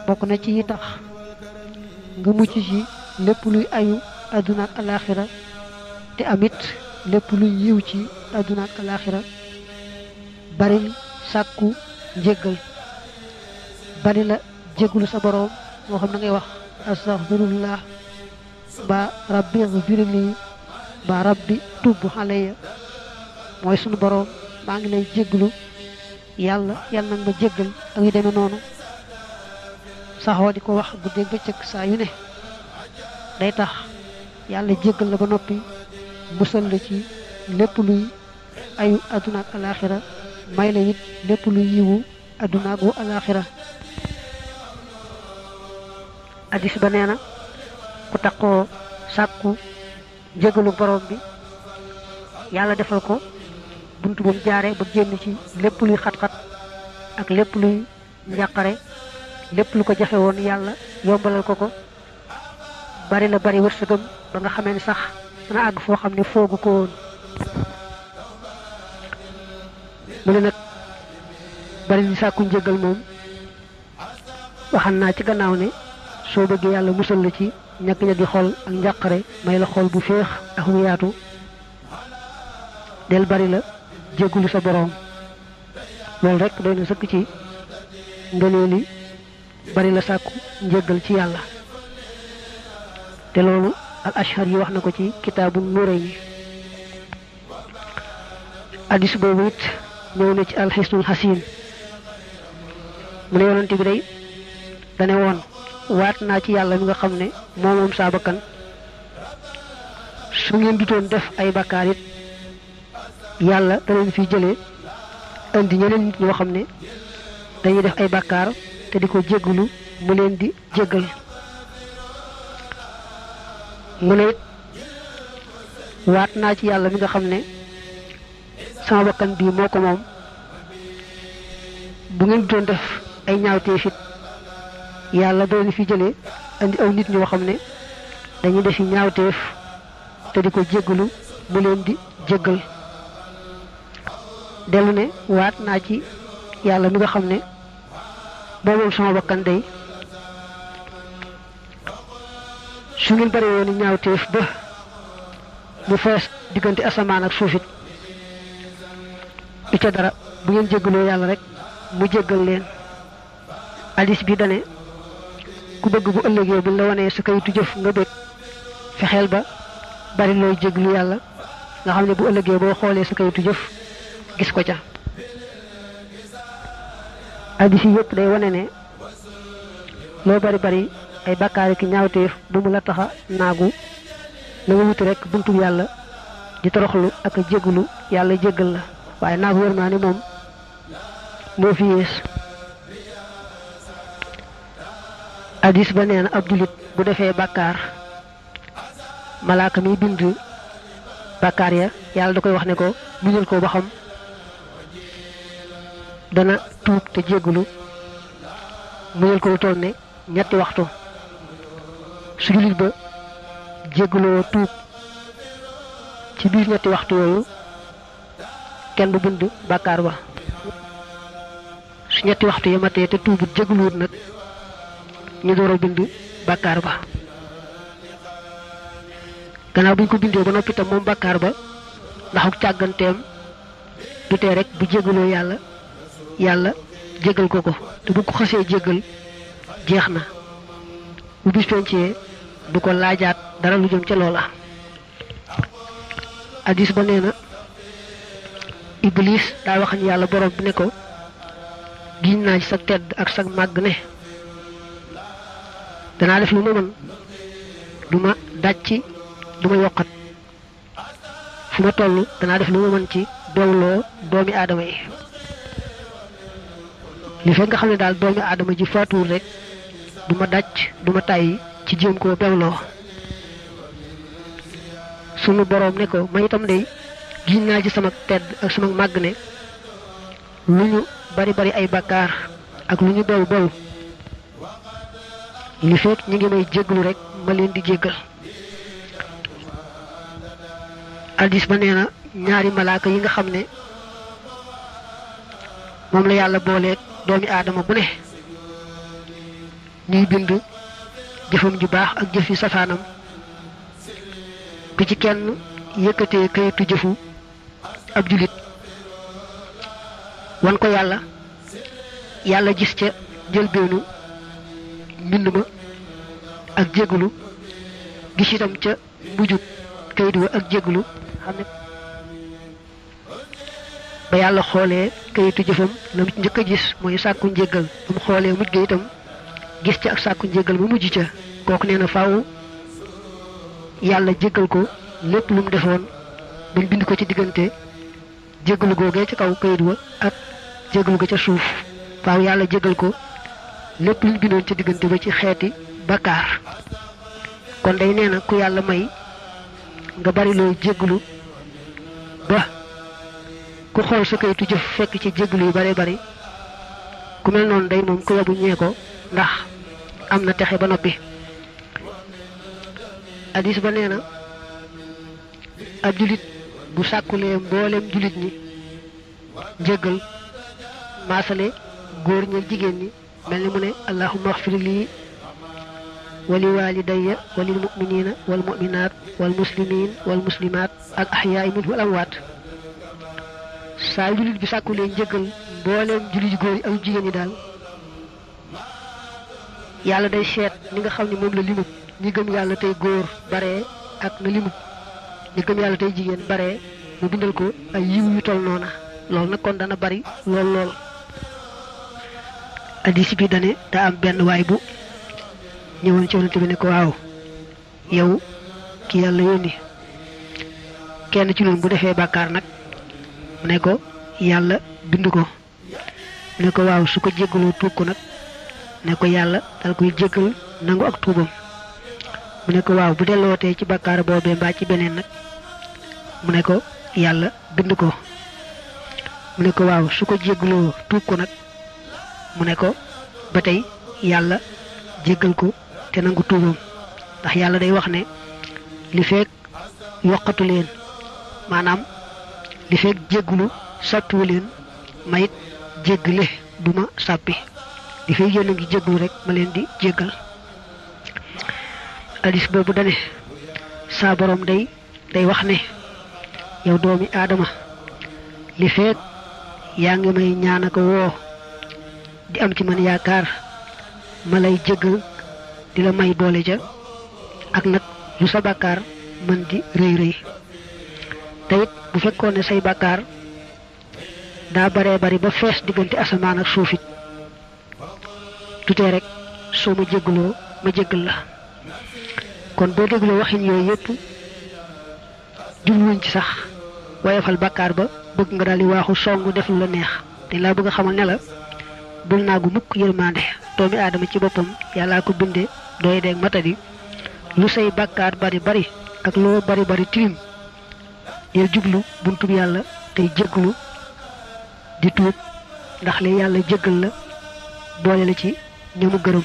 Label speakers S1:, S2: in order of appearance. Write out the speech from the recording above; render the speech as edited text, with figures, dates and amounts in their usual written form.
S1: bokk na ci yi tax nga mucc ci lépp luy ayu àdduna ak alaaxira te amit lépp luy yiw ci àdduna ak alaaxira baril sàkku njéggal bari la jéggulu sa boroom moo xam na ngay wax astaghfirullah ba rabbi ighfirli ba rabbi tub alayya mooy sunu boroom maa ngi lay jégglu yàlla yàlla nag ma jéggal ak yu demee noonu saxoo di ko wax guddeeg bëccëg saa yu ne day tax yàlla jéggal la ba noppi musal la ci lépp luy ayu àdduna ak alaaxira may la it lépp luy yiwu àdduna ak alaaxira addis ba nee na ku takkoo sàkku jégalu borom bi yàlla defal ko buntu bu mu jaaree ba génn ci lépp luy xat-xat ak lépp luy njàqare lépp lu ko jafe woon yàlla yombalal ko ko bari la bari wërsëgam ba nga xamee ni sax dana àgg foo xam ne foogu ko woon mu ne nag bari li sàkku njégal moom waxan naa ci gannaaw ne soo bëggee yàlla musal la ci ñàkk-ñàkki xol ak njàqare may la xol bu féex ak mu yaatu del bari la jéggulu sa boroom loolu rek doy na sëkk ci ngëneeli bari la sàkku njéggal ci yàlla te loolu al ashar yi wax na ko ci kitaabu Nurayni addis boobu it ñëw na ci alxisnul xasin mu ne yonent bi day dane woon waat naa ci yàlla mi nga xam ne moom saa bakkan su ngeen dutoon def ay bakkaar it yàlla da leen fi jëlee indi ñeneen nit ñoo xam ne dañuy def ay bakkaar te di ko jéggalu mu leen di jéggal mu ne it waat naa ci yàlla mi nga xam ne sama bakkan bii moo ko moom bu ngeen dutoon def ay ñaawteef it yàlla da leen fi jëlee indi aw nit ñoo xam ne dañuy defi ñaawteef te di ko jéggalu mu leen di jéggal dellu ne waat naa ci yàlla mi nga xam ne boobu sama bakkan day su ngeen bari woon ñaawteef ba mu fees diggante asamaan ak suufit du ca dara bu ngeen jéggaloo yàlla rek mu jéggal leen hadis bi dane ku bëgg bu ëllëgee buñ la wanee sa kayitu jëf nga bëgg fexeel ba bari looy jéglu yàlla nga xam ne bu ëllëgee boo xoolee sa kayitu jëf gis ko ca hadis yi yëpp day wane ne loo bari bari ay bakkaar ki ñaawteef bu mu la taxa naagu na nga wuti rek buntu yàlla di toroxlu ak a jéglu yàlla jéggal la waaye naagu wér naa ne moom moo fi yées hadis ba nee na ab julit bu defee bàkkaar malaaka mi bind bàkkaar ya yàlla da koy wax ne ko muñal ko ba xam dana tuub te jéggulu muñal ko lu toll ne ñetti waxtu su julit ba jégguloo tuub ci biir ñetti waxtu yooyu kenn du bind bàkkaar ba su ñetti waxtu ya matee te tuubut jégguluwut nag ñu door a bind bàkkaar ba gannaaw bu ñu ko bindee ba noppi tam moom bàkkaar ba ndax ak càgganteem du tee rek bu jéggaloo yàlla yàlla jéggal ko te bu ko xasee jéggal jeex na bu bis pencee du ko laajaat dara lu jëm ca loola hadis ba nee na iblis daa waxañ yàlla borom bi ne ko giñ naa ci sa tedd ak sa màgg ne danaa def lu ma mën duma dàcc duma yokkat fu ma toll danaa def lu ma mën ci bewloo doomi aadama yi li fekk nga xam ne daal doomi aadama ji faatuwul rek duma dàcc duma tàyyi ci jéem koo bewloo sunu boroom ne ko ma itam day giñ naa ci sama tedd ak sama màgg ne lu ñu bari bari ay bakkaar ak lu ñu bew bew li fekk ñu ngi may jéggalu rek ma leen di jéggal hadis ba nee na ñaari malaaka yi nga xam ne moom la yàlla booleeg doomi aadama bu ne ñuy bind jëfam ju baax ak jëfi safaanam bi ci kenn yëkkatee kayitu jëfu ab julit wan ko yàlla gis ca njëlbeenu mbind ma ak jégalu gis itam ca mujjub kayit wa ak jégalu xam ne ba yàlla xoolee kayitu jëfam la mu njëkk a gis mooy sàkku njéggal ba mu xoolee mujj ga itam gis ca ak sàkku njéggal ba mujj ca kooku nee na faaw yàlla jéggal ko lépp lu mu defoon bañ bind ko ci diggante jéggalu googee ca kaw kayit wa ak jéggalu ga ca suuf faaw yàlla jéggal ko lépp lu ñu bindoon ca diggante ba ci xeeti bakkaar kon day nee na ku yàlla may nga bari loo jéggalu ba ku xool sa kayitu jëf fekk ci jéggalu yu bare bari ku mel noonu day moom ku yabu ñee ko ndax am na texe ba noppi hadis ba nee na ab julit bu sàkkulee mboolem julit ñi njéggal maasale góor ñi jigéen ñi mel ni mu ne allahumma axfir lii wali walidayya walil muminina wal muminat wal muslimin wal muslimat al ahyaai minhum wal amwaat saa julit bi sàkkulee njéggal mbooleem julit góor yi ak jigéen ñi daal yàlla day seet ni nga xam ne moom la limub ñi gëm yàlla tey góor bare ak na limub ñi gëm yàlla tey jigéen bare mu bindal ko ay yiw yu tol noona loolu nag kon dana bari lool hadis bi dane daa am benn waay bu ñëwoon ci yonent bi ne ko waaw yow ki yàlla yónni kenn ci ñun bu defee bàkkaar nag mu ne ko yàlla bind ko mu ne ko waaw su ko jéggaloo tuub ko nag ne ko yàlla dal koy jéggal nangu ak tuubam mu ne ko waaw bu dellootee ci bàkkaar boobee mbaa ci beneen nag mu ne ko yàlla bind ko mu ne ko waaw su ko jéggaloo tuub ko nag mu ne ko ba tey yàlla jéggal ko te nangu tuubam ndax yàlla day wax ne li fekk yokkatu leen maanaam li fekk jéggulu sàppiwu leen mayit jéggale duma sàppi li fekk yéen a ngi jéggulu rek ma leen di jéggal hadis boobu dane saa borom day wax ne yow doomi aadama li fekk yaa ngi may ñaan ko woo di am ci man yaakaar ma lay jéggal di la may doole ja ak nag lu sa bàkkaar mën di rëy rëy te it bu fekkoon ne say bàkkaar daa baree bari ba fees diggante asamaan ak suufit tutee rek soo ma jéggaloo ma jéggal la kon boo dégloo waxin yooyu yépp jubluñ ci sax woyofal bàkkaar ba bëgg nga daal di waaxu songu def lu la neex te laa bëgg a xamal ne la bul naagu mukk yërmande doomi aadama ci boppam yàllaa ko binde doy deeg matadi lu say bàkkaar bari bari ak loo bari bari tilim del jublu buntub yàlla tey jéggalu di tuub ndax li yàlla jéggal la boole la ci ñamu gërëm